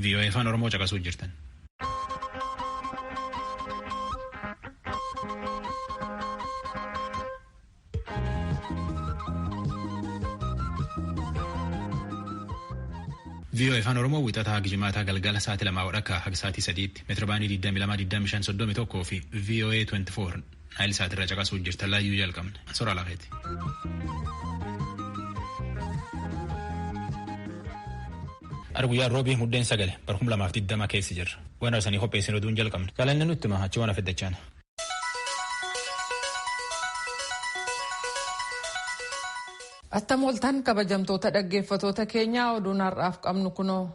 VOA Afaan Oromoo caqasuu jirtan. VOA Afaan Oromoo wixataa haga jimaataa galgala sa'aatii 2 walakkaa haga sa'aatii 3tti meetira baandii 22, 25, 31 fi VOA 24 Naayil sa'aatirra caqasuu jirtan laayyuu jalqabne. Soraa lafeeti. Ar guyyaan roobii muddeen 9 bar 2020 keessa jirra. Waan arsanii qopheessin oduun jalqabne. Galanni nutti hima achi waan afiddachaan. Attam ooltan kabajamtoota dhaggeeffatoota keenyaa, oduun har'aaf qabnu kunoo.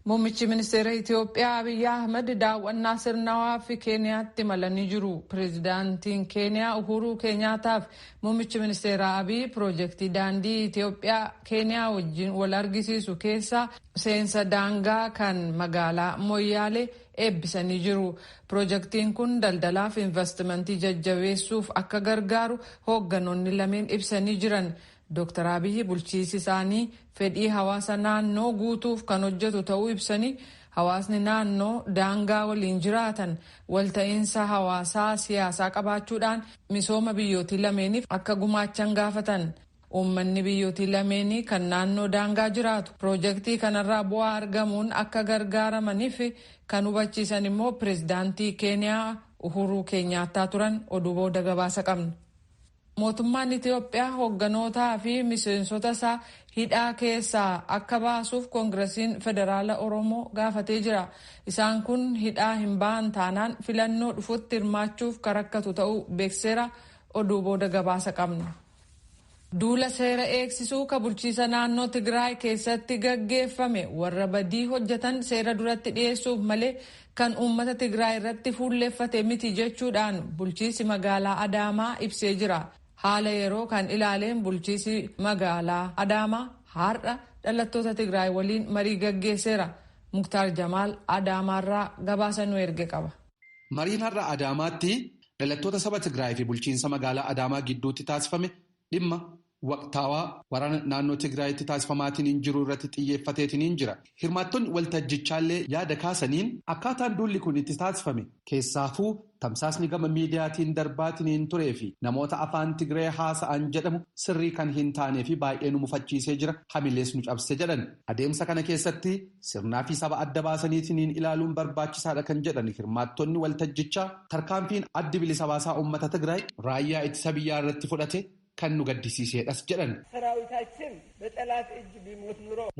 Muummichi ministeera Itiyoophiyaa Abiyyi Ahmed daawwannaa sirnawaa fi Keeniyaatti imalanii jiru. Pireezidaantiin Keeniyaa Uhuruu Keenyaataaf muummichi ministeera Abiyyi piroojeektii daandii Itiyoophiyaa Keeniyaa wajjin wal argisiisu keessaa seensa daangaa kan magaalaa Moyyaalee eebbisanii jiru. Piroojeektiin kun daldalaaf investimentii jajjabeessuuf akka gargaaru hoogganoonni lameen ibsanii jiran. Dr. Abiyyi bulchiinsi isaanii fedhii hawaasa naannoo guutuuf kan hojjetu ta'uu ibsanii, hawaasni naannoo daangaa waliin jiraatan walta'iinsa hawaasaa siyaasaa qabaachuudhaan misooma biyyootii lameeniif akka gumaachan gaafatan. Uummanni biyyootii lameenii kan naannoo daangaa jiraatu piroojeektii kanarraa bu'aa argamuun akka gargaaramaniif kan hubachiisan immoo pireezidaantii Keeniyaa Uhuruu Keenyaattaa turan. Oduu booda gabaasa qabna. Mootummaan Itiyoophiyaa hoogganootaa fi miseensota isaa hidhaa keessaa akka baasuuf Koongiresiin Federaala Oromoo gaafatee jira. Isaan kun hidhaa hin ba'an taanaan filannoo dhufutti hirmaachuuf kan rakkatu ta'uu beekseera. Oduu booda gabaasa qabna. Duula seera eegsisuu ka bulchiisa naannoo Tigraay keessatti gaggeeffame warra badii hojjetan seera duratti dhiyeessuuf malee kan uummata Tigraay irratti fuulleeffate miti jechuudhaan bulchiisi magaalaa Adaamaa ibsee jira. Haala yeroo kan ilaaleen bulchiisi magaalaa Adaamaa har'a dhalattoota Tigraay waliin marii gaggeesseera. Muktaar Jamaal Adaamaarraa gabaasa nu erge qaba. Mariin har'a Adaamaatti dhalattoota saba Tigraay fi bulchiinsa magaalaa Adaamaa gidduutti taasifame dhimma waqtaawaa waraana naannoo Tigraayitti taasifamaatiin jiru irratti xiyyeeffateetiin jira. Hirmaattonni waltajjichaallee yaada kaasaniin akkaataan duulli kun itti taasifame, keessaafuu tamsaasni gama miidiyaatiin darbaatiin turee fi namoota afaan Tigree haasa'an jedhamu sirrii kan hin taanee fi baay'ee nu mufachiisee jira, hamilees nu cabse jedhan. Adeemsa kana keessatti sirnaa fi saba adda baasaniitiin ilaaluun barbaachisaadha kan jedhan hirmaattonni waltajjichaa, tarkaanfiin Addi Bilisa Baasaa Uummata Tigraay raayyaa ittisa biyyaa irratti fudhate kan nu gaddisiisedhas jedhan.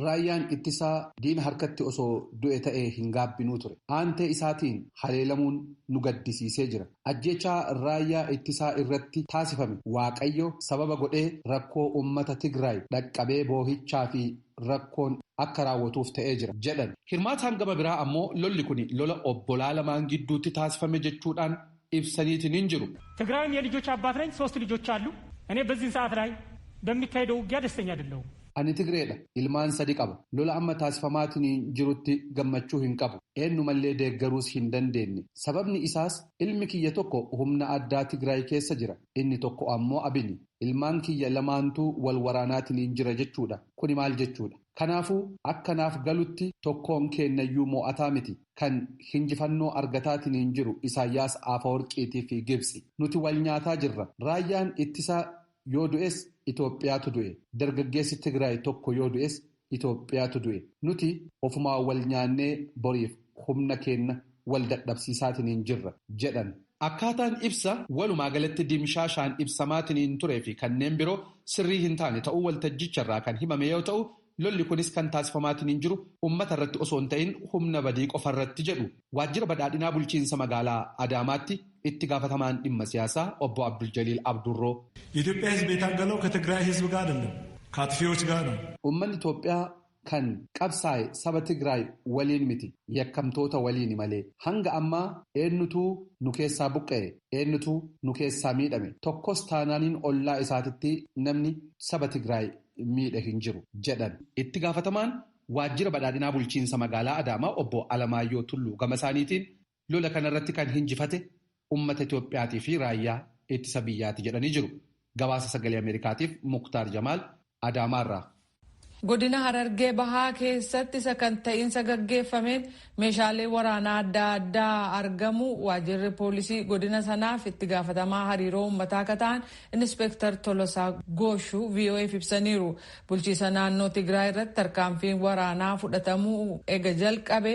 Raayyaan ittisaa diina harkatti osoo du'e ta'ee hin gaabbinuu ture. Aantee isaatiin haleelamuun nu gaddisiisee jira. Ajjechaa raayyaa ittisaa irratti taasifame Waaqayyo sababa godhee rakkoo uummata Tigraay dhaqqabee boohichaa fi rakkoon akka raawwatuuf ta'ee jira jedhan. Hirmaataan gama biraa ammoo lolli kun lola obbolaa lamaan gidduutti taasifame jechuudhaan ibsaniitiin hin jiru. ትግራይም የልጆች አባት ነኝ። ሶስት ልጆች አሉ። እኔ በዚህን ሰዓት ላይ በሚካሄደው ውጊያ ደስተኛ አይደለሁም። Ani Tigreedha. Ilmaan sadi qaba. Lola amma taasifamaatiin jirutti gammachuu hin qabu. Eenyumallee deeggaruus hin dandeenye. Sababni isaas ilmi kiyya tokko humna addaa Tigraay keessa jira. Inni tokko ammoo Abini. Ilmaan kiyya lamaantuu wal waraanaatiin jira jechuudha. Kuni maal jechuudha? Kanaafuu akkanaaf galutti tokkoon keenyayyuu mo'ataa miti. Kan hinjifannoo argataatiin jiru Isaayyaas Afawarqiitii fi Gibsi. Nuti wal nyaataa jirra. Raayyaan ittisaa yoo du'es Itoophiyaatu du'e. Dargaggeessi Tigraay tokko yoo du'es Itoophiyaatu du'e. Nuti ofumaa wal nyaannee boriif humna keenya wal dadhabsiisaatiin jirra jedhan. Akkaataan ibsa walumaa galatti dimshaashaan ibsamaatiin turee fi kanneen biroo sirrii hin taane ta'uu waltajjicharraa kan himame yoo ta'u, lolli kunis kan taasifamaatiin jiru uummata irratti osoo hin ta'in humna badii qofa irratti jedhu. Waajjira badhaadhinaa bulchiinsa magaalaa Adaamaatti itti gaafatamaan dhimma siyaasaa obbo Abdul Jaliil Abdurroo. የኢትዮጵያ ሕዝብ የታገለው ከትግራይ ሕዝብ ጋር አይደለም፣ ከአጥፊዎች ጋር ነው። Uummanni Itoophiyaa kan qabsaa'e saba Tigraay waliin miti, yakkamtoota waliin malee. Hanga ammaa eenyutuu nu keessaa buqqa'e, eenyutuu nu keessaa miidhame? Tokkos taanaaniin ollaa isaatitti namni saba Tigraay miidhe hin jiru jedhan. Itti gaafatamaan waajjira badhaadhinaa bulchiinsa magaalaa Adaamaa obbo Alamaayyoo Tulluu gama isaaniitiin lola kanarratti kan hinjifate ummata Itoophiyaatii fi raayyaa ittisa biyyaati jedhanii jiru. Gabaasa sagalee Ameerikaatiif Muktaar Jamaal Adaamaarraa. Godina Harargee Bahaa keessatti sakanta'iinsa gaggeeffameen meeshaalee waraanaa adda addaa argamu waajjirri poolisii godina sanaaf itti gaafatamaa hariiroo uummataa akka ta'an Inspektar Tolosaa Gooshuu VOAf ibsaniiru. Bulchiisa naannoo Tigraay irratti tarkaanfiin waraanaa fudhatamuu ega jalqabe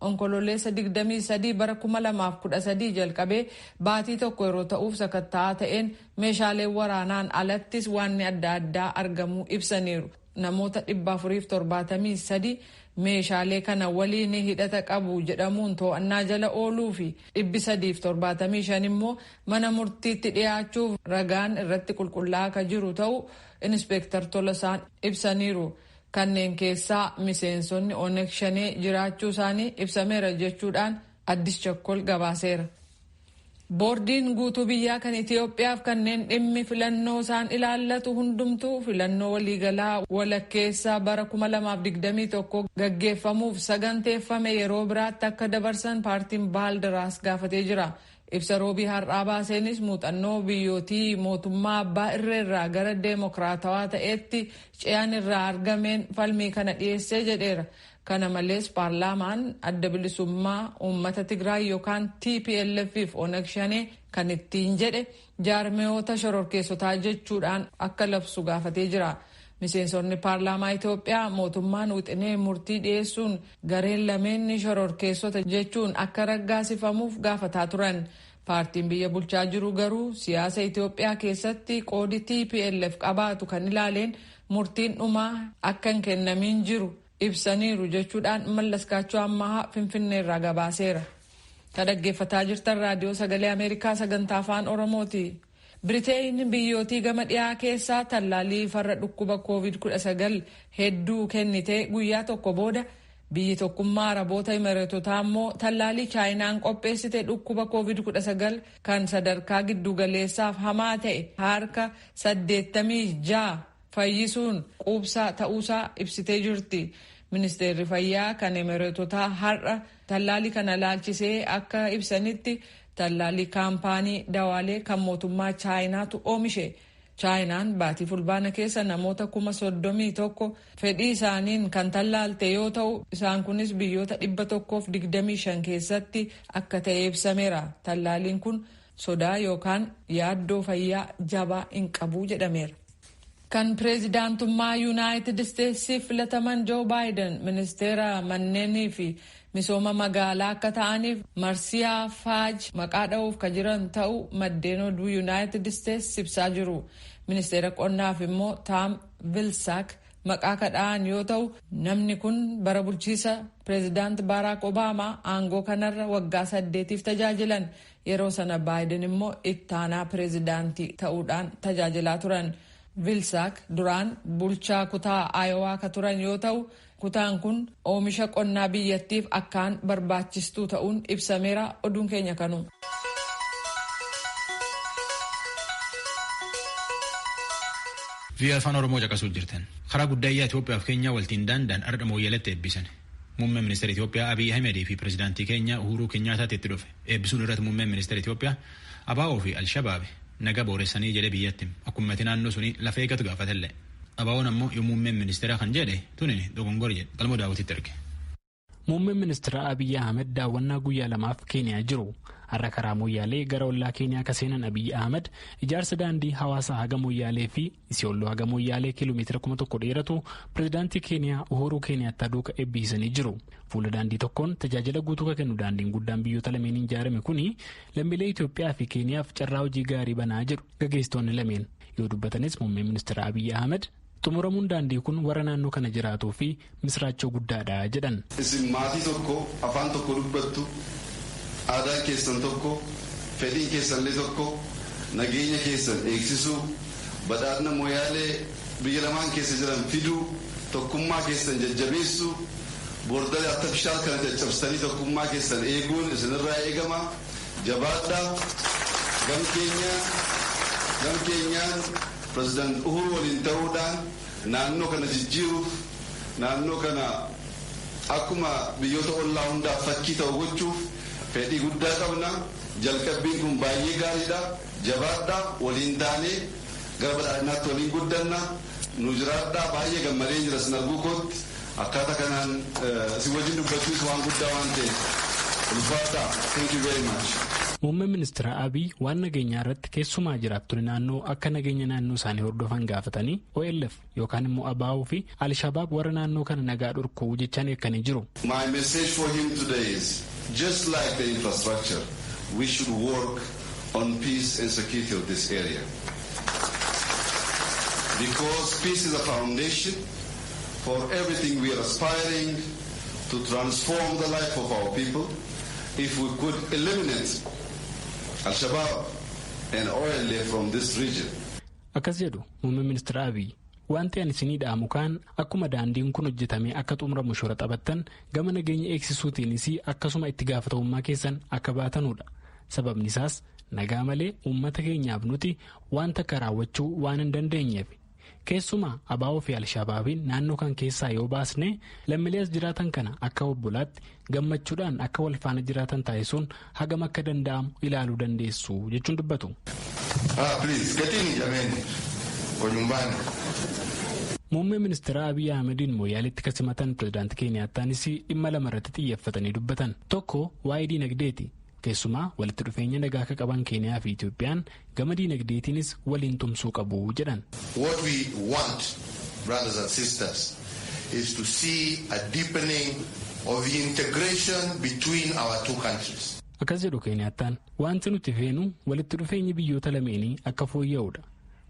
Onkololeessa 23 bara 2013 jalqabee baatii tokko yeroo ta'uuf sakatta'aa ta'een meeshaalee waraanaan alattis waanni adda addaa argamuu ibsaniiru. Namoota 473 meeshaalee kana waliin hidhata qabu jedhamuun to'annaa jala ooluu fi 375 immoo mana murtiitti dhiyaachuuf ragaan irratti qulqullaa'aa akka jiru ta'uu Inspektar Tolasaan ibsaniiru. Kanneen keessaa miseensonni Oneg Shanee jiraachuu isaanii ibsameera jechuudhaan Addis Chakkol gabaaseera. Boordiin guutuu biyyaa kan Itiyoophiyaaf kanneen dhimmi filannoo isaan ilaallatu hundumtuu filannoo waliigalaa walakkeessaa bara 2021 gaggeeffamuuf saganteeffame yeroo biraatti akka dabarsan paartiin Baaldiraas gaafatee jira. Ibsa roobii har'aa baaseenis muuxannoo biyyootii mootummaa abbaa irreerraa gara deemokiraatawaa ta'etti ce'an irraa argameen falmii kana dhiyeessee jedheera. Kana malees paarlaamaan adda bilisummaa uummata Tigraay yookaan TPLF fi Oneg Shanee kan ittiin jedhe jaarmiyoota shororkeessotaa jechuudhaan akka labsu gaafatee jira. Miseensonni paarlaamaa Itoophiyaa mootummaan wixinee murtii dhiyeessuun gareen lameenni shororkeessota jechuun akka raggaasifamuuf gaafataa turan. Paartiin biyya bulchaa jiru garuu siyaasa Itoophiyaa keessatti qoodi TPLF qabaatu kan ilaaleen murtiin dhumaa akka hin kennamin jiru ibsaniiru jechuudhaan Mallas Kaachoo Ammahaa Finfinneerraa gabaaseera. Kan dhaggeeffataa jirtan raadiyoo sagalee Ameerikaa sagantaa afaan Oromooti. Biriteen biyyootii gama dhiyaa keessaa tallaalii farra dhukkuba COVID-19 hedduu kennite guyyaa tokko booda biyyi tokkummaa Araboota Imereetotaa immoo tallaalii Chaayinaan qopheessite dhukkuba COVID-19 kan sadarkaa giddugaleessaaf hamaa ta'e harka 86 fayyisuun quubsaa ta'uusaa ibsitee jirti. Ministeerri fayyaa kan Imereetotaa har'a tallaalii kana laalchisee akka ibsanitti tallaalii kaampaanii dawaalee kan mootummaa Chaayinaatu oomishe. Chaayinaan baatii fulbaana keessa namoota 31,000 fedhii isaaniin kan tallaalte yoo ta'u isaan kunis biyyoota 125 keessatti akka ta'e ibsameera. Tallaaliin kun sodaa yookaan yaaddoo fayyaa jabaa hin qabu jedhameera. Kan pireezidaantummaa Yuunaayitid Isteetsiif filataman Joo Baayiden ministeera manneenii fi misooma magaalaa akka ta'aniif Marsiyaa Faaj maqaa dha'uuf ka jiran ta'uu maddeen oduu Yuunaayitid Isteets ibsaa jiru. Ministeera qonnaaf immoo Taam Vilsaak maqaa kadha'an yoo ta'u namni kun bara bulchiisa pireezidaant Baaraak Obaamaa aangoo kanarra waggaa 8 tajaajilan. Yeroo sana Baayiden immoo ittaanaa pireezidaantii ta'uudhaan tajaajilaa turan. Vilsaak duraan bulchaa kutaa Aayowaa ka turan yoo ta'u kutaan kun oomisha qonnaa biyyattiif akkaan barbaachistuu ta'uun ibsameera. Oduun keenya kanuma. VOA afaan Oromoo caqasuu jirtan. Karaa guddaayyaa Itoophiyaaf Keenyaa waltiin daandaan ardha mooyyaletti eebbisan. Muummeen ministeera Itoophiyaa Abiy Ahimedii fi pireezidaantii Keenyaa Uhuruu Kenyaataatti itti dhufe. Eebbisuun irratti muummeen ministeera Itoophiyaa ABO fi Alshabaab naga booressanii jedhe biyyatti akkummati naannoo suni lafa eegatu gaafatellee. ABO'n ammoo yoo muummeen ministeera kan jedhe tuni dogongori jedhe galmoo daawwititti erge. Muummeen ministeera Abiy Ahmed daawwannaa guyyaa lamaaf Keeniyaa jiru. Har'a karaa Mooyyaalee gara ollaa Keeniyaa akka seenan Abiy Ahmed ijaarsa daandii hawaasaa haga Mooyyaalee fi Isiyooloo haga Mooyyaalee kiiloomeetira 1000 dheeratu pireezidaantii Keeniyaa Uhuruu Keeniyaattaa duuka eebbisanii jiru. Fuula daandii tokkoon tajaajila guutuu kan kennu daandiin guddaan biyyoota lameeniin ijaarame kuni lammiilee Itoophiyaa fi Keeniyaaf carraa hojii gaarii banaa jedhu gaggeessitoonni lameen. Yoo dubbatanis muummeen ministeera Abiy Ahmed xumuramuun daandii kun warra naannoo kana jiraatuu fi misraachoo guddaadha jedhan. Isin maatii tokko afaan tokko dubbattu, aadaan keessan tokko, fedhiin keessanillee tokko, nageenya keessan eegsisuu, badhaadhina mooyaalee biyya lamaan keessa jiran fiduu, tokkummaa keessan jajjabeessuu, boordalee artifishaal kana caccabsanii tokkummaa keessan eeguun isinirraa eegama. Jabaadhaa. Gam keenyaan pirezidaant Uhuru waliin ta'uudhaan naannoo kana jijjiiruuf, naannoo kana akkuma biyyoota ollaa hundaaf fakkii ta'u gochuuf fedhii guddaa qabna. Jalqabbiin kun baay'ee gaariidha. Jabaadhaa waliin taanee gara badhaadhinaatti waliin guddanna. Nu jiraadhaa baay'ee gammadee jira sin arguu kootti. Akkaataa kanaan si wajjin dubbachuus waan guddaa waan ta'eef. Ulfaadhaa. Thank you very much. Muummeen ministeera Abiy waan nageenyaa irratti keessumaa jiraattonni naannoo akka nageenya naannoo isaanii hordofan gaafatanii OLF yookaan immoo ABO fi Alshabaab warra naannoo kana nagaa dhorkuu jechaan eegganii jiru. My message for him today is just like the infrastructure, we should work on peace and security of this area. Because peace is a foundation for everything we are aspiring to transform the life of our people. If we could eliminate Al-Shabaab and OLA from this region. Akkas jedhu muummeen ministeera Abiy wanti ani isinii dhaamu kaan akkuma daandiin kun hojjetamee akka xumuramu shoora taphattan gama nageenya eegsisuutiinis akkasuma itti gaafatamummaa keessan akka baatanudha. Sababni isaas nagaa malee uummata keenyaaf nuti waan takka raawwachuu waan hin dandeenyeef. Keessumaa ABO fi Alshabaabiin naannoo kan keessaa yoo baasne lammiilee as jiraatan kana akka obbolaatti gammachuudhaan akka wal faana jiraatan taasisuun hagam akka danda'amu ilaaluu dandeessu jechuun dubbatu. Muummee ministeera Abiy Ahmediin Mooyaaleetti kan simatan pirezidaantii Keeniyaattaanis dhimma lama irratti xiyyeeffatanii dubbatan. Tokko waa'ee diinagdeeti. Keessumaa walitti dhufeenya nagaa akka qaban Keeniyaa fi Itoophiyaan gama diinagdeetiinis waliin tumsuu qabu jedhan. What we want, brothers and sisters, is to see a deepening of the integration between our two countries. Akkas jedhu Keeniyaattaan wanti nuti feenu walitti dhufeenyi biyyoota lameenii akka fooyya'udha.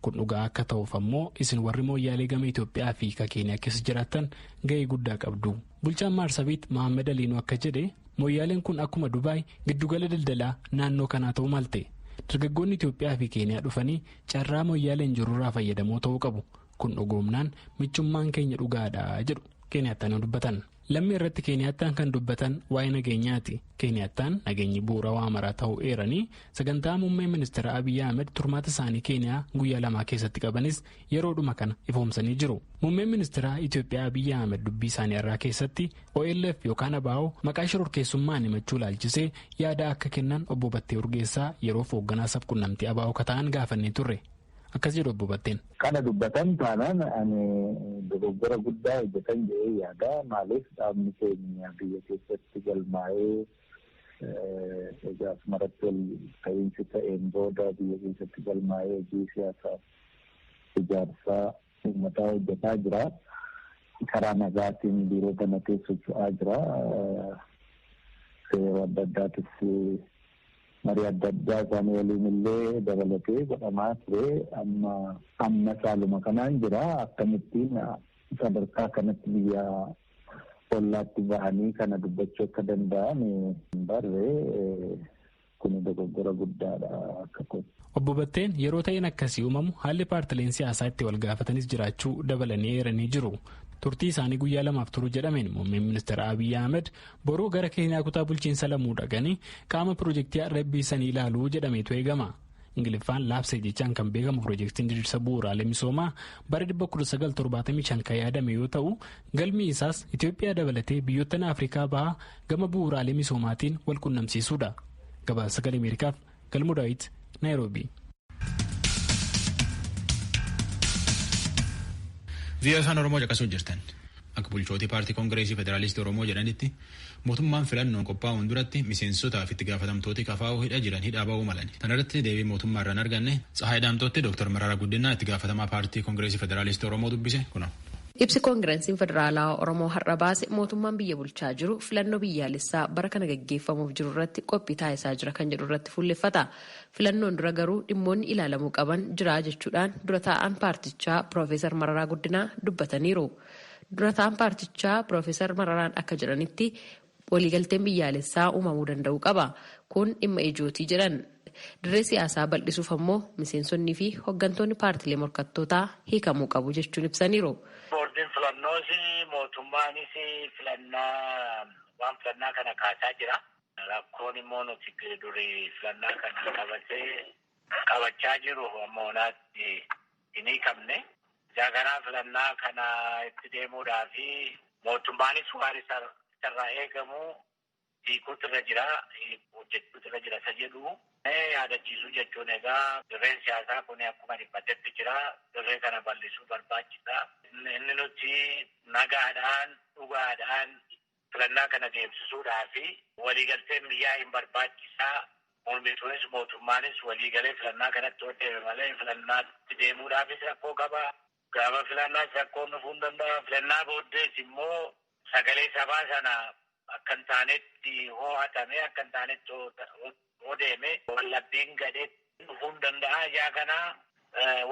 Kun dhugaa akka ta'uuf ammoo isin warri Mooyyaalee gama Itoophiyaa fi ka Keeniyaa keessa jiraattan ga'ee guddaa qabdu. Bulchaan Maarsabiit Mohaammed Aliinuu akka jedhe Mooyyaaleen kun akkuma Dubaay giddugala daldalaa naannoo kanaa ta'uu malte. Dargaggoonni Itoophiyaa fi Keeniyaa dhufanii carraa Mooyyaaleen jirurraa fayyadamoo ta'uu qabu. Kun dhugoomnaan michummaan keenya dhugaadha jedhu Keeniyaattaan dubbatan. Lammii irratti Keeniyaattaan kan dubbatan waa'ee nageenyaati. Keeniyaattaan nageenyi bu'uura waa maraa ta'uu eeranii sagantaa muummee ministeera Abiy Ahmed turmaata isaanii Keeniyaa guyyaa lamaa keessatti qabanis yeroodhuma kana ifoomsanii jiru. Muummeen ministeera Itoophiyaa Abiy Ahmed dubbii isaanii irraa keessatti OLF yookaan ABO maqaa shororkeessummaan himachuu ilaalchisee yaada akka kennan obbo Battee Urgeessaa yeroof hoogganaa sabquunnamtii ABO kata'an gaafannee turre. Akkas jedhu obbo Batteen. Kana dubbatan taanaan ani dogoggora guddaa hojjetan jedhee yaada. Maaliif dhaabni keenya biyya keessatti galmaa'ee egaa asumarratti wal ta'iinsi ta'een booda biyya keessatti galmaa'ee hojii siyaasaa ijaarsaa uummataa hojjetaa jira. Karaa nagaatiin biiroo banatee socho'aa jira. Yeroo adda addaatis marii adda addaa isaanii waliin illee dabalatee godhamaa ture. Amma saaluma kanaan jira. Akkamittiin sadarkaa kanatti biyya ollaatti bahanii kana dubbachuu akka danda'an hin barre kun dogoggora guddaadha akka kun. Obbo Batteen yeroo ta'een akkasii uumamu haalli paartileen siyaasaa itti wal gaafatanis jiraachuu dabalanii eeranii jiru. Turtii isaanii guyyaa lamaaf turu jedhameen muummeen ministeera Abiy Ahmed boruu gara Keeniyaa kutaa bulchiinsa lamuu dhaqanii qaama piroojeektii arrabbiisanii ilaaluu jedhameetu eegama. Ingiliffaan laabsee jechaan kan beekamu piroojeektiin diriirsa bu'uuraalee misoomaa bara 1975 kan yaadame yoo ta'u galmi isaas Itoophiyaa dabalatee biyyoottan Afrikaa bahaa gama bu'uuraalee misoomaatiin wal qunnamsiisuudha. Gabaasa sagalee Ameerikaaf Galmuu Daawit, Naayiroobii. VOA afaan Oromoo caqasuu jirtan. Akka bulchootii paartii Koongireesii Federaalistii Oromoo jedhanitti mootummaan filannoon qophaa'uun duratti miseensotaa fi itti gaafatamtooti KFO hidha jiran hidhaa ba'uu malan. Kana irratti deebii mootummaa irraan arganne Tsahaay Daamtootti Dr. Mararaa Guddinaa itti gaafatamaa paartii Koongireesii Federaalistii Oromoo dubbise kuna. Ibsi Koongireesiin Federaalaa Oromoo har'a baase mootummaan biyya bulchaa jiru filannoo biyyaalessaa bara kana gaggeeffamuuf jiru irratti qophii taasisaa jira kan jedhu irratti fuulleffata. Filannoon dura garuu dhimmoonni ilaalamuu qaban jira jechuudhaan dura taa'aan paartichaa Piroofeesar Mararaa Guddinaa dubbataniiru. Dura taa'aan paartichaa Piroofeesar Mararaan akka jedhanitti waliigalteen biyyaalessaa uumamuu danda'u qaba. Kun dhimma ijootii jedhan. Dirree siyaasaa bal'isuuf ammoo miseensonnii fi hooggantoonni paartilee morkattootaa hiikamuu qabu jechuun ibsaniiru. Boordiin filannoos mootummaanis filannaa waan filannaa kana kaasaa jira. Rakkoon immoo nuti durii filannaa kana qabachaa jiru amma onaatti hin hiikamne. Jaganaa filannaa kana itti deemuudhaa fi mootummaanis waan isarraa eegamu hiikuutu irra jira. hojjechuutu irra jira isa jedhu yaadachiisuu jechuun egaa dirreen siyaasaa kun akkuma dhiphatetti jira. Dirree kana bal'isuu barbaachisa. Inni nuti nagaadhaan dhugaadhaan filannaa kana deemsisuudhaa fi waliigalteen biyyaa hin barbaachisaa. Mormituunis mootummaanis waliigalee filannaa kanatti yoo deeme malee filannaatti deemuudhaafis rakkoo qaba. Gaafa filannaas rakkoon dhufuu hin danda'a. Filannaa booddees immoo sagalee sabaa sana akka hin taanetti hoo'atame akka hin taanetti hoo deeme wallabbiin gadhee dhufuu hin danda'a. Ijaa kana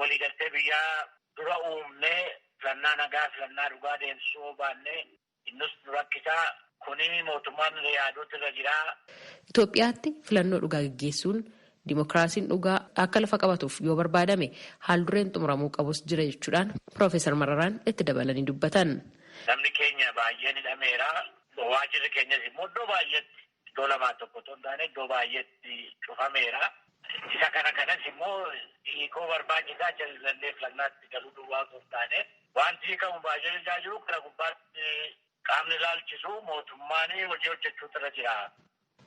waliigaltee biyyaa dura uumnee filannaa nagaa filannaa dhugaa deemsisuu baannee innis nu rakkisaa. Kuni mootummaan yaaduutu irra jira. Itoophiyaatti filannoo dhugaa gaggeessuun dimookiraasiin dhugaa akka lafa qabatuuf yoo barbaadame haal dureen xumuramuu qabus jira jechuudhaan Piroofeesar Mararaan itti dabalanii dubbatan. Namni keenya baay'een hidhameera. Waajirri keenyas immoo iddoo baay'eetti iddoo lamaa tokko otoo hin taane iddoo baay'eetti cufameera. Isa kana kanas immoo hiikoo barbaachisaa jal'annee filannaatti galuu duwwaa osoo hin taane wanti hiikamu baay'een isaa jiru kana gubbaatti qaamni ilaalchisu mootummaan hojii hojjechuutu irra jira.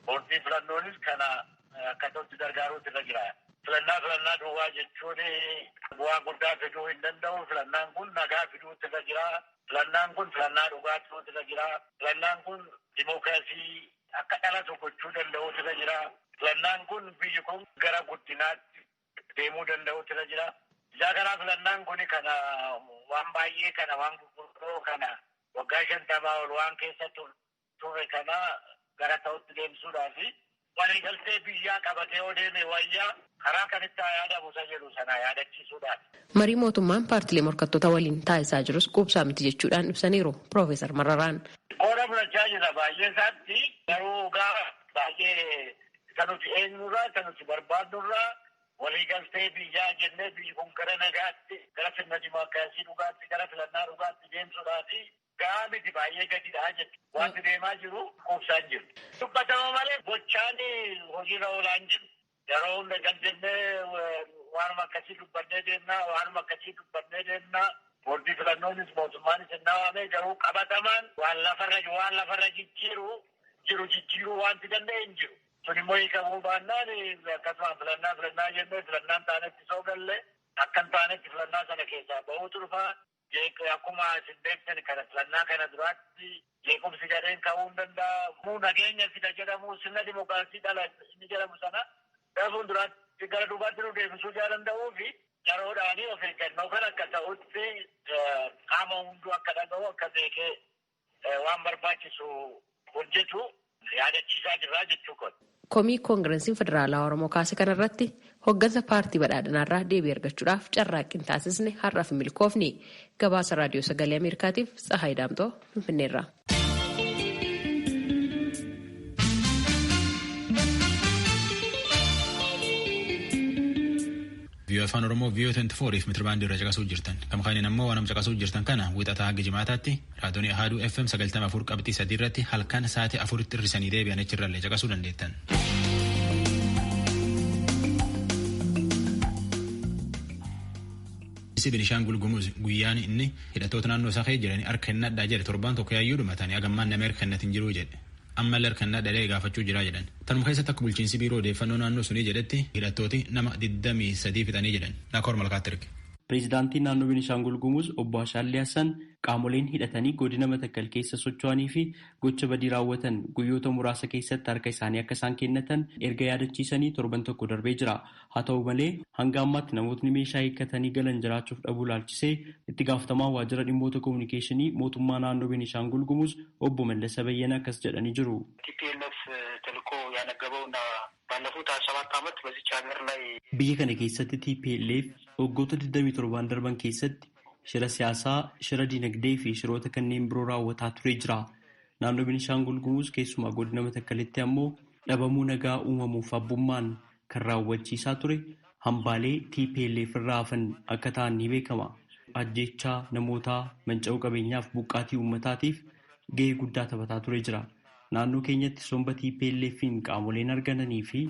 Boordii filannoonis kana akka ta'utti gargaaruutu irra jira. Filannaa filannaa duwwaa jechuun bu'aa guddaa fiduu hin danda'u. Filannaan kun nagaa fiduutu irra jira. Filannaan kun filannaa dhugaa ta'uutu irra jira. Filannaan kun dimookiraasii akka dhalatu gochuu danda'uutu irra jira. Filannaan kun biyyi kun gara guddinaatti deemuu danda'uutu irra jira. Isaa kanaa filannaan kun kana waan baay'ee kana waan gurguddoo kana waggaa 50 ol waan keessa turre kana gara ta'utti deemsuudhaa fi waliigaltee biyyaa qabatee yoo deeme wayyaa karaa kamitti haa yaadamu isa jedhu sana yaadachiisuudhaaf. Marii mootummaan paartilee morkattoota waliin taasisaa jirus quubsaa miti jechuudhaan ibsaniiru Piroofeesar Mararaan. Qooda fudhachaa jira baay'ee isaatti garuu gaa baay'ee isa nuti eenyurraa isa nuti barbaadnurraa waliigaltee biyyaa jennee biyyi kun gara nagaatti gara sirna dimookiraasii dhugaatti gara filannaa dhugaatti deemsuudhaafi gahaa miti baay'ee gadiidha jechuudha. Wanti deemaa jiru quubsaan jiru. Dubbatama malee gochaan hojiirra oolaa hin jiru. Yeroo hunda kan jennee waanuma akkasii dubbannee deemnaa waanuma akkasii dubbannee deemnaa. Boordii filannoonis mootummaanis hin dhawaame garuu qabatamaan waan lafarra jijjiiru jiru jijjiiruu wanti danda'e hin jiru. Sun immoo hiikamuu baannaan akkasuma filannaa filannaa jennee filannaan taanetti soo galle akka hin taanetti filannaa sana keessaa bahuutu dhufaa. Akkuma isin beektan kana filannaa kana duraatti jeequmsi gadheen ka'uu hin danda'a. Muu nageenya fida jedhamu sirna dimookiraasii dhala inni jedhamu sana gara fuulduraatti gara duubaatti nu deebisuu danda'uu fi yeroodhaanii of eeggannoo kan akka ta'utti qaama hunduu akka dhaga'u akka beekee waan barbaachisu hojjetu yaadachiisaa jirraa jechuu kun. Komii Koongireensiin Federaalaa Oromoo kaase kanarratti hoggansa paartii badhaadhinaarraa deebii argachuudhaaf carraaqqii taasisne har'aaf hin milkoofne. Gabaasa Raadiyoo Sagalee Ameerikaatiif Tsahaay Daamtoo Finfinneerraa. Viiyoo Afaan Oromoo Viiyoo 24 fi metirbaandii irra caqasuu jirtan. Kan kaaniin ammoo waan caqasuu jirtan kana wixataa hanga jimaataatti raadiyoon Ahaaduu FM 94.3 irratti halkan sa'aatii 4tti hir'isanii deebi'an achirrallee caqasuu dandeettan. Binishaangul Gumuz guyyaan inni hidhattoota naannoo isaa keessa jiran harka kennadhaa jedhe torbaan tokko yaayyuu dhumatanii hagammaan nama harka kennatin jiruu jedhe. Ammallee harka kennadhaa jedhee gaafachuu jira jedhan. Tanuma keessatti akka bulchiinsi biiroo odeeffannoo naannoo sunii jedhetti hidhattooti nama 23 fixanii jedhan. Naakor Malkaatti erge. Pireezidaantiin naannoo Beenishaangul Gumuz obbo Ashaallee Hassan qaamoleen hidhatanii godina Matakkal keessa socho'anii fi gocha badii raawwatan guyyoota muraasa keessatti harka isaanii akka isaan kennatan erga yaadachiisanii torban tokko darbee jira. Haa ta'u malee hanga ammaatti namootni meeshaa hiikkatanii galan jiraachuuf dhabuu laalchisee itti gaafatamaa waajjira dhimmoota kominikeeshinii mootummaa naannoo Beenishaangul Gumuz obbo Mallasa Bayyana akkas jedhanii jiru. ቲፒኤልኤፍ ተልዕኮ ያነገበውና ባለፉት 27 ዓመት በዚች ሀገር ላይ Biyya kana keessatti TPLF waggoota 27 darban keessatti shira siyaasaa, shira dinagdee fi shiroota kanneen biroo raawwataa ture jira. Naannoo Beenishaangul Gumuz keessumaa godina Matakkalitti ammoo dhabamuu nagaa uumamuuf abbummaan kan raawwachiisaa ture hambaalee TPLF irraa hafan akka ta'an ni beekama. Ajjeechaa namootaa, manca'uu qabeenyaaf buqqaatii uummataatiif gahee guddaa taphataa ture jira. Naannoo keenyatti somba TPLF'n qaamoleen argamanii fi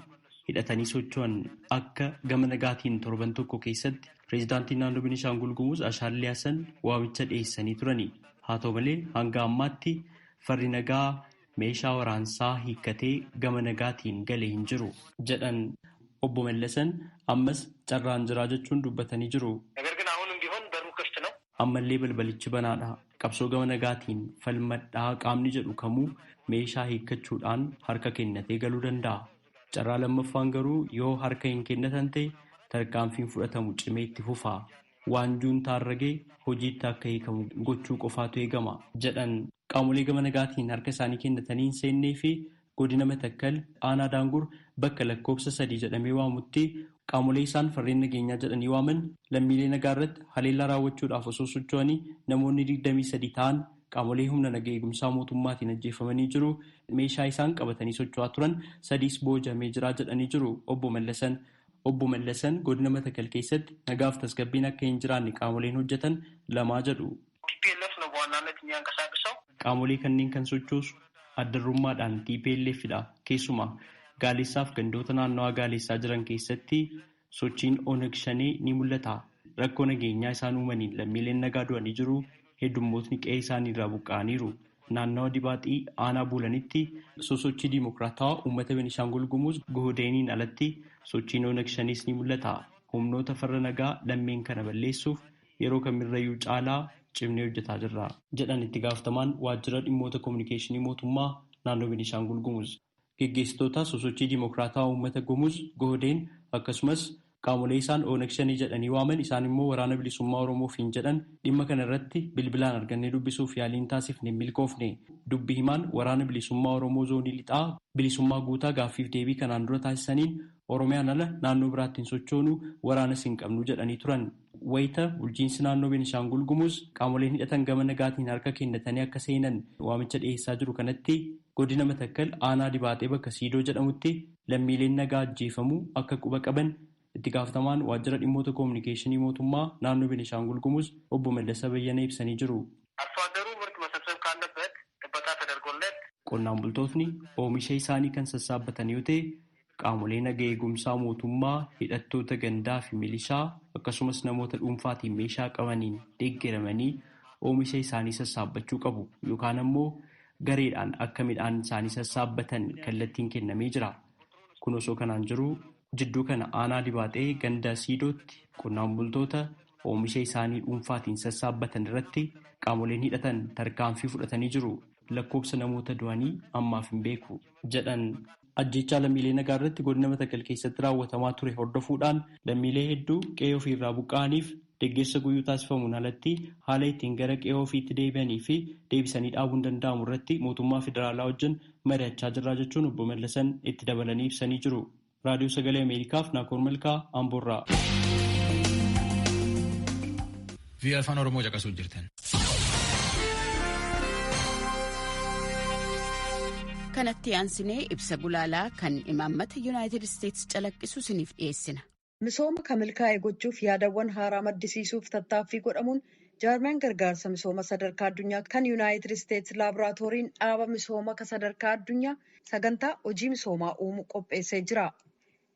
hidhatanii socho'an akka gama nagaatiin torban tokko keessatti pireezidaantiin naannoo Beenishaangul Gumuz Ashaallee Hassan waamicha dhiyeessanii turani. Haa ta'u malee hanga ammaatti farri nagaa meeshaa waraansaa hiikkatee gama nagaatiin galee hin jiru jedhan. Obbo Mallasan ammas carraan jiraa jechuun dubbatanii jiru. Ammallee balbalichi banaadha. Qabsoo gama nagaatiin falmadhaa qaamni jedhu kamuu meeshaa hiikkachuudhaan harka kennatee galuu danda'a. Carraa lammaffaan garuu yoo harka hin kennatan ta'e tarkaanfiin fudhatamu cimee itti fufa. Waan juuntaan ragee hojiitti akka hiikamu gochuu qofaatu eegama jedhan. Qaamolee gama nagaatiin harka isaanii kennatanii hin seennee fi godina Matakkal aanaa Daangur bakka lakkoofsa 3 jedhamee waamutti qaamolee isaan farreen nageenyaa jedhanii waaman lammiilee nagaa irratti haleellaa raawwachuudhaaf osoo socho'anii namoonni 23 ta'an qaamolee humna naga eegumsaa mootummaatiin ajjeefamanii jiru. Meeshaa isaan qabatanii socho'aa turan 3 boojamee jira jedhanii jiru Obbo Mallasan. Obbo Mallasan godina Matakkal keessatti nagaaf tasgabbiin akka hin jiraanne qaamoleen hojjetan lamaa jedhu. Qaamolee kanneen kan sochoosu addarrummaadhaan TPLFdha. Keessumaa Gaaleessaaf gandoota naannawaa Gaaleessaa jiran keessatti sochiin Oneg Shanee ni mul'ata. Rakkoo nageenyaa isaan uumaniin lammiileen nagaa du'anii jiru. Heddummootni qe'ee isaanii irraa buqqa'aniiru. Naannawa Dibaaxii aanaa Buulanitti sosochii Diimokiraatawaa uummata Beenishaangul Gumuz Gohodeeniin alatti sochiin Oneg Shanees ni mul'ata. Humnoota farra nagaa lammeen kana balleessuuf yeroo kamirrayyuu caalaa cimnee hojjetaa jirra jedhan itti gaafatamaan waajjira dhimmoota koominikeeshinii mootummaa naannoo Beenishaangul Gumuz. Geggeessitoota sosochii Diimokiraatawaa uummata Gumuz Gohodeen akkasumas qaamolee isaan Oneg Shanee jedhanii waaman isaan immoo waraana bilisummaa Oromoofiin jedhan dhimma kana irratti bilbilaan argannee dubbisuuf yaaliin taasifne hin milkoofne. Dubbi himaan waraana bilisummaa Oromoo zoonii lixaa bilisummaa guutaa gaaffiif deebii kanaan dura taasisaniin Oromiyaan ala naannoo biraatti hin sochoonu waraanas hin qabnu jedhanii turan. Wayita bulchiinsi naannoo Beenishaangul Gumuz qaamoleen hidhatan gama nagaatiin harka kennatanii akka seenan waamicha dhiyeessaa jiru kanatti godina Matakkal aanaa Dibaaxee bakka Siidoo jedhamutti lammiileen nagaa ajjeefamuu akka quba qaban itti gaafatamaan waajjira dhimmoota koominikeeshinii mootummaa naannoo Beenishaangul Gumuz obbo Mallasa Bayyana ibsanii jiru. Qonnaan bultootni oomisha isaanii kan sassaabbatan yoo ta'e qaamolee naga eegumsaa mootummaa hidhattoota gandaa fi milishaa akkasumas namoota dhuunfaatiin meeshaa qabaniin deeggaramanii oomisha isaanii sassaabbachuu qabu yookaan ammoo gareedhaan akka midhaan isaanii sassaabbatan kallattiin kennamee jira. Kun osoo kanaan jiru jidduu kana aanaa Dibaaxee ganda Siidootti qonnaan bultoota oomisha isaanii dhuunfaatiin sassaabbatan irratti qaamoleen hidhatan tarkaanfii fudhatanii jiru. Lakkoobsa namoota du'anii ammaaf hin beeku jedhan. Ajjeechaa lammiilee nagaa irratti godina Matakkal keessatti raawwatamaa ture hordofuudhaan lammiilee hedduu qe'ee ofiirraa buqqa'aniif deeggarsa guyyuu taasifamuun alatti haala ittiin gara qe'ee ofiitti deebi'anii fi deebisanii dhaabuun danda'amu irratti mootummaa federaalaa wajjin mari'achaa jirraa jechuun obbo Mallasan itti dabalanii ibsanii jiru. Raadiyoo Sagalee Ameerikaaf Naakoor Malkaa Amboorraa. VOA Afaan Oromoo caqasuu jirtan. Kanatti aansinee ibsa gulaalaa kan imaammata Yuunaayitid Isteetsi calaqqisu isiniif dhiyeessina. Misooma kan milkaa'e gochuuf yaadawwan haaraa maddisiisuuf tattaaffii godhamuun jaarmiyaan gargaarsa misooma sadarkaa addunyaa kan Yuunaayitid Isteetsi laaboraatooriin dhaaba misooma kan sadarkaa addunyaa sagantaa hojii misoomaa uumuu qopheessee jira.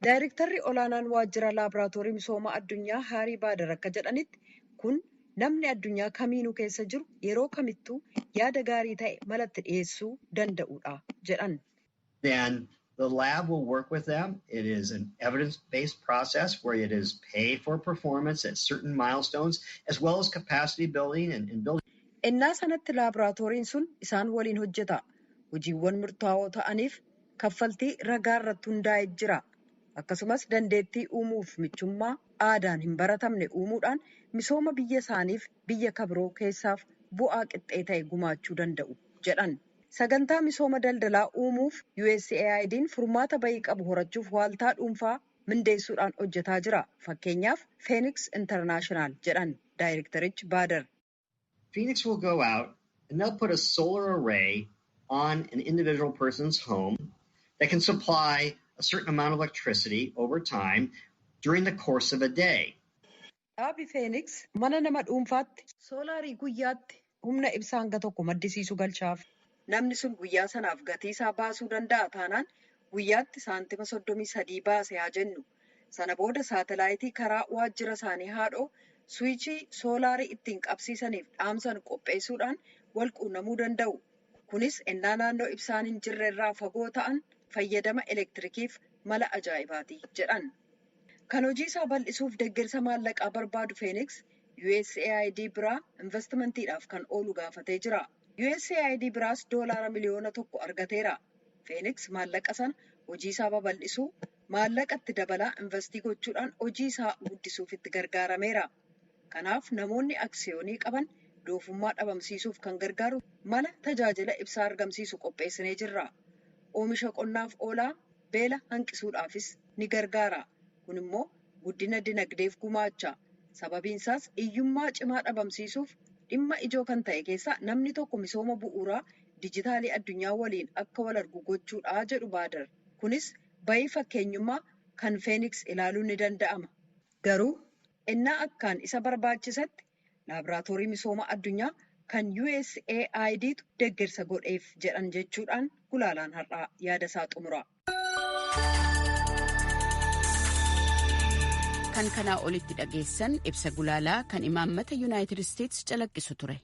Daayirektarri olaanaan waajjira laaboraatoorii misooma addunyaa Haarii Baadar akka jedhanitti kun namni addunyaa kamiinuu keessa jiru yeroo kamittuu yaada gaarii ta'e malatti dhiyeessuu danda'udha jedhan. Then the lab will work with them. It is an evidence-based process where it is paid for performance at certain milestones as well as capacity building and building. Ennaa sanatti laaboraatooriin sun isaan waliin hojjeta. Hojiiwwan murtaa'oo ta'aniif kaffaltii ragaa irratti hundaa'ee jira. Akkasumas dandeettii uumuuf michummaa aadaan hin baratamne uumuudhaan misooma biyya isaaniif biyya kabiroo keessaaf bu'aa qixxee ta'e gumaachuu danda'u jedhan. Sagantaa misooma daldalaa uumuuf USAID'n furmaata bayii qabu horachuuf waaltaa dhuunfaa mindeessuudhaan hojjetaa jira. Fakkeenyaaf Phoenix International jedhan daayirektarichi Baadar. Phoenix will go out and they'll put a solar array on an individual person's home that can supply a certain amount of electricity over time during the course of a day. Dhaabi Phoenix mana nama dhuunfaatti soolaarii guyyaatti humna ibsaa hanga tokko maddisiisu galchaaf. Namni sun guyyaa sanaaf gatii isaa baasuu danda'a taanaan guyyaatti saantima 33 baase haa jennu. Sana booda saatalaayitii karaa waajjira isaanii haadhoo suwiichii soolaarii ittiin qabsiisaniif dhaamsan qopheessuudhaan wal quunnamuu danda'u. Kunis ennaa naannoo ibsaan hin jirre irraa fagoo ta'an fayyadama elektirikiif mala ajaa'ibaati jedhan. Kan hojii isaa bal'isuuf deeggarsa maallaqaa barbaadu Phoenix USAID biraa investimentiidhaaf kan oolu gaafatee jira. USAID biraas $1 miliyoona argateera. Phoenix maallaqa sana hojii isaa babal'isuu, maallaqatti dabalaa investii gochuudhaan hojii isaa guddisuuf itti gargaarameera. Kanaaf namoonni aksiyoonii qaban doofummaa dhabamsiisuuf kan gargaaru mala tajaajila ibsaa argamsiisu qopheessinee jirra. Oomisha qonnaaf oolaa beela hanqisuudhaafis ni gargaara. Kun immoo guddina dinagdeef gumaacha. Sababiin isaas hiyyummaa cimaa dhabamsiisuuf dhimma ijoo kan ta'e keessaa namni tokko misooma bu'uuraa dijitaalii addunyaa waliin akka wal argu gochuudha jedhu Baadar. Kunis bayii fakkeenyummaa kan Phoenix ilaaluun ni danda'ama. Garuu innaa akkaan isa barbaachisatti laaboraatoorii misooma addunyaa kan USAIDtu deeggarsa godheef jedhan jechuudhaan gulaalaan har'aa yaada isaa xumura. Kan kanaa olitti dhageessan ibsa gulaalaa kan imaammata Yuunaayitid Isteetsi calaqqisu ture.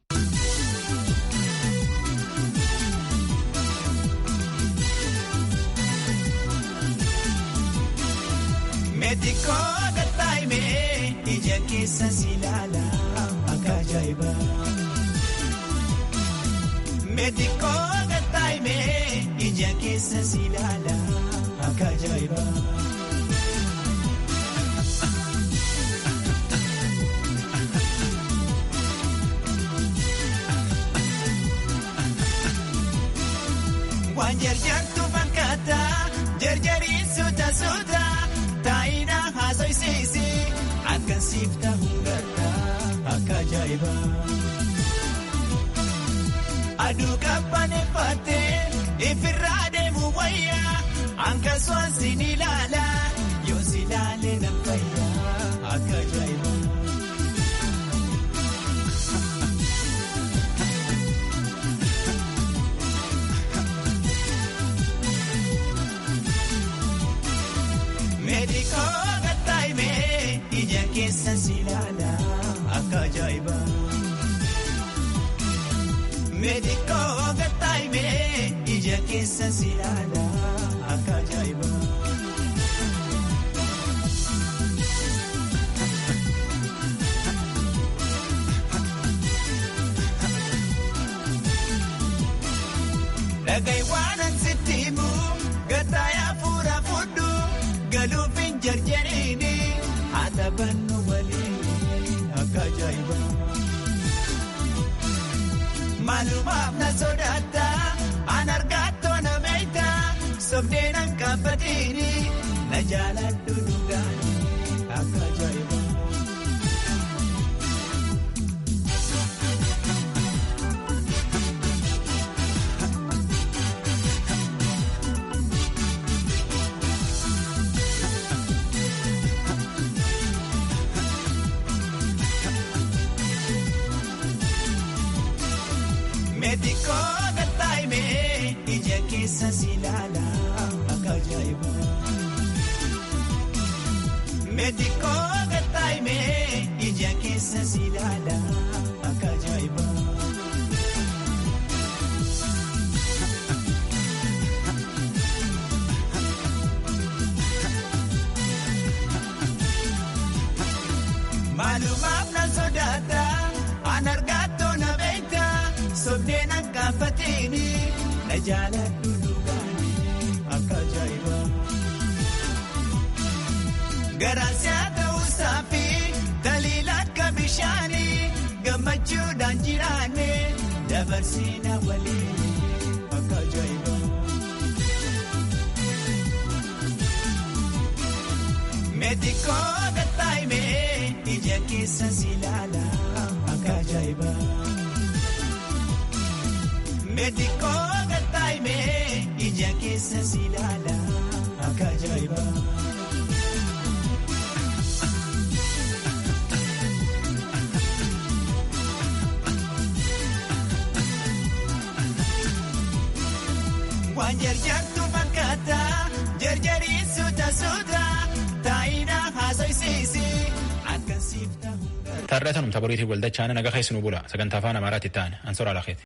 Meetikoo gattaa'imee ija keessa si ilaala akka ajaa'ibaa. Meetikoo gattaa'imee ija keessa si ilaala akka ajaa'ibaa. Waan jarjartu fakkaata jarjariin suuta suuta taa'ina haasoysiisi akkan siif ta'uu garta akka ajaa'ibaa. Aduu qabbaneeffattee ifirraa deemu wayyaa akkasumas si ni ilaala yoo si ilaalee na fayyaa akka ajaa'ibaa. Meetikoo gattaa'imee ija keessa si ilaala akka ajaa'ibaa. Meetikoo gattaa'imee ija keessa si ilaala akka ajaa'ibaa. Dhagahi waan asitti himu gattaayaa fuula fudhu. Galuufin jarjariini haa taphannu waliin akka ajaa'ibaa. Maalumaaf na sodaata an argattoo na meeyta sobdee nan kaafatiini na jaaladhu dhugaani akka ajaa'ibaa. Meetikoo gattaa'imee ija keessa si ilaala akka ajaa'ibaa. Meetikoo gattaa'imee ija keessa si ilaala akka ajaa'ibaa. Maalumaaf na sodaata an argattoo na beekta. Sobdeen akka fatiini na jaaladhu dhugaani akka ajaa'ibaa. Garaasiyaa ta'uu saafi taliila akka bishaanii gammachuudhaan jiraanne dabarsiina waliin akka ajaa'ibaa. Meetikoo gattaa'imee ija keessa si ilaala akka ajaa'ibaa. Meetikoo gattaa'imee ija keessa si ilaala akka ajaa'ibaa. Waan jarjartu fakkaata jarjariin suuta suuta taa'ina haasoysiisi akkan siif ta'u. Tarreetanum taboriitiif waldachaa naga keessanuu bula sagantaa afaan Amaaraatti ta'an ansoraa lakeeti.